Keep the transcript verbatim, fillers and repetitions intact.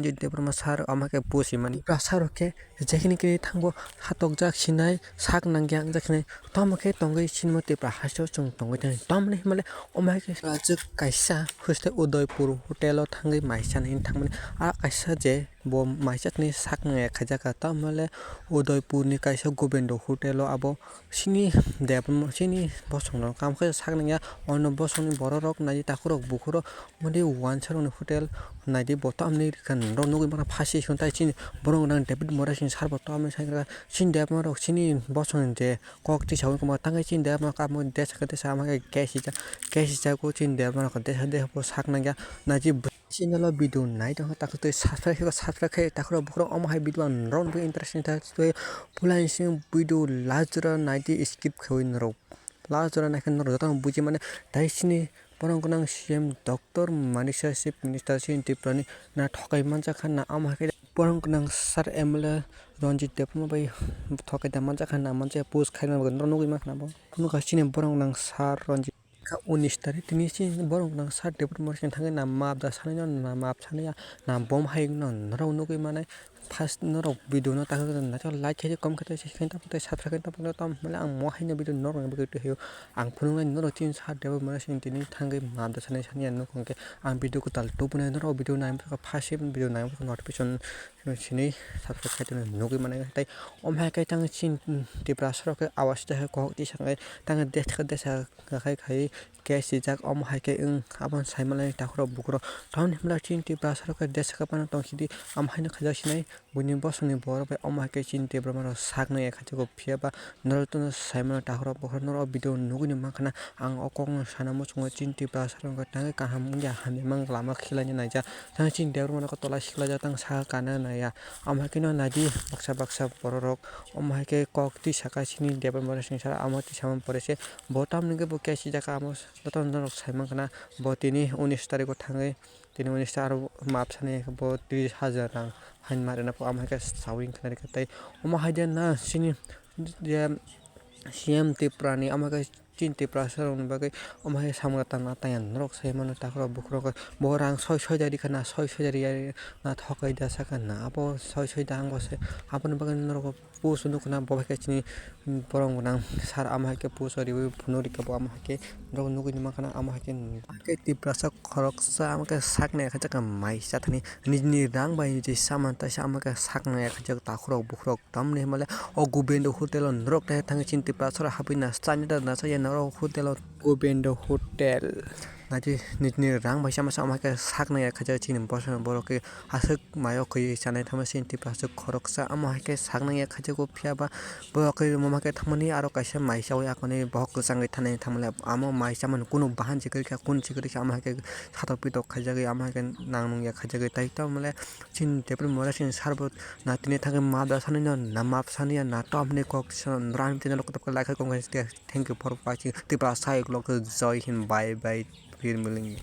Ranjit Debbarma sir omo khe post rimani. Tipra sir rok khe jekhini kini thango hatokjak sinai, sak nangya wngjak sinai, tamo khe tongwi sinimo Tipra haste o chwng tongwi thani. Tamoni hwnmale omo hai khe rajwk kaisa hostel Udaipur hotel o thangwi mai chanai thangmani. A kaisa je bo mai chatni sak nangya khaijak, tamole Udaipur ni kaisa Gobindo hotel o abo chini debamo chini bosongno kam khe sak nangya. Ono bosongni borok rok nai takhurok bukhurok mode wansa rokni hotel naidi bo tamni rwkha norok nugwi mano phasi song tai chini borok nang David Morasing sar bo tamni sai rwkha chini debamo rok chini bosongni je kok tisa ungkuma tangwi chini debamo kamo desa khe desa ama khe case rijak case rijago chini debamo rok desa desa bo sak nangya naidi. Chini lo video nai tongkha takhuk twi subscribe khe subscribe khe takhurok bukhurok omo hai video ang norok nugwi interesting tei pulai sini video last jora naidi skip khewi norok. Last jora naikhe norok jotono buji mane tai chini borok gwnang C M Doctor Manik Saha Chief Minister chini Tripura ni na thokai manjakha na omo hai khe borok gwnang sir M L A Ranjit Debbarma bai thokai da manjakha na manjakya post khaina bagwi norok nugwi mankha na bo. Phunukha chini borok gwnang sir Ranjit kha unis tarik tini chini borok gwnang sir Debbarma thangwi na map da sanai no na map sanai ya na bom hai no norok nugwi manai. First norok video no takhuk naithok like khe comment khe tei subscribe khe tamo tei tam hwnmale ang mo haino video norok ni bagwi twi haio. Ang phunuknai norok chini sir Debbarma sini tini thangwi map da sanai sani ang nukho hwnkhe ang video kwtal tubunai norok video nai first video nai notification sini subscribe khai tongwi nugwi manai tei omo hai khe tang chini Tiprasa rok khe awas tei kok tisa khai tang desa desa khai khai case rijak omo hai khe wng aboni saimanlai takhurok bukhurok tamoni hwnmale chini Tiprasa rok khe desa khe phano tong sidi omo haino khaijak sinai. Buini bosongni borok bai omo hai khe chini Debbarma rok sak nangya khaijago, phiya ba norok jotono sai mano takhurok bukhurok norok o video nugwi mankha na ang o kokno sana muchungo chini Tiprasa rok wngkha tangwi kaham wngya hamya mang lama khilaina naijak tangwi chini Debbarma rok tola siklaijak tang saka kana naiya omo hai kheno naidi baksa baksa borok rok omo hai khe kok twi saka chini Debbarma rok sini sara omo twi sama pore se bo tamni khe bo case rijak amo jotono norok sai mankha na bo tini unis tariko thangwi. Tini unis ta aro map sani bo tris hajar rang hain ma rwna pho, amo hai khe sawi wngkha na rwkha tei omo hai de na chini je C M Tripura ni amo hai khe chini Tiprasa rok ni bagwi omo hai samung tangna tangya norok sai mano takhurok bukhurok bo rang soi soi da rikha na soi soi da riya na thokai da saka na abo soi soi da ang bo se aboni bagwi norok. Post nukna bo hai khe chini borok gwnang sir amo hai khe post o riwi phunuk rikha bo amo hai khe norok nugwi mankha na amo hai khe. Tiprasa khoroksa amo khe sak nai khe chakha mai chathani nijni rang bai niji saman taisa amo khe sak nai khe takhurok bukhurok tamni hwnmale o Gobindo hotel o norok thangwi chini Tiprasa rok hapwi na chani da na chaya norok hotel o Gobindo hotel. Naidi nijni rang bai sama sama khe sak nai khaijak chini bosong borok khe aswk mayo khwi chanai thangma chini Tiprasa khoroksa amo hai khe sak nai khaijago phiya ba borok khe omo hai khe thangmani aro kaisa mai chawi akoni bohok kwchangwi thanai thangmani amo mai chamani kunu bahan se kwrwi kha kunu se kwrwi kha amo hai khe satok pitok khaijagwi amo hai khe nang nung ya khaijagwi tai tamo le chini table mora chini sarbot na tini thangwi map da sanwi no na map saniya na tom hinwi kok tisa no rang tini lok thank you for watching. Tiprasa ukulok joy hind bye bye. Phir miling.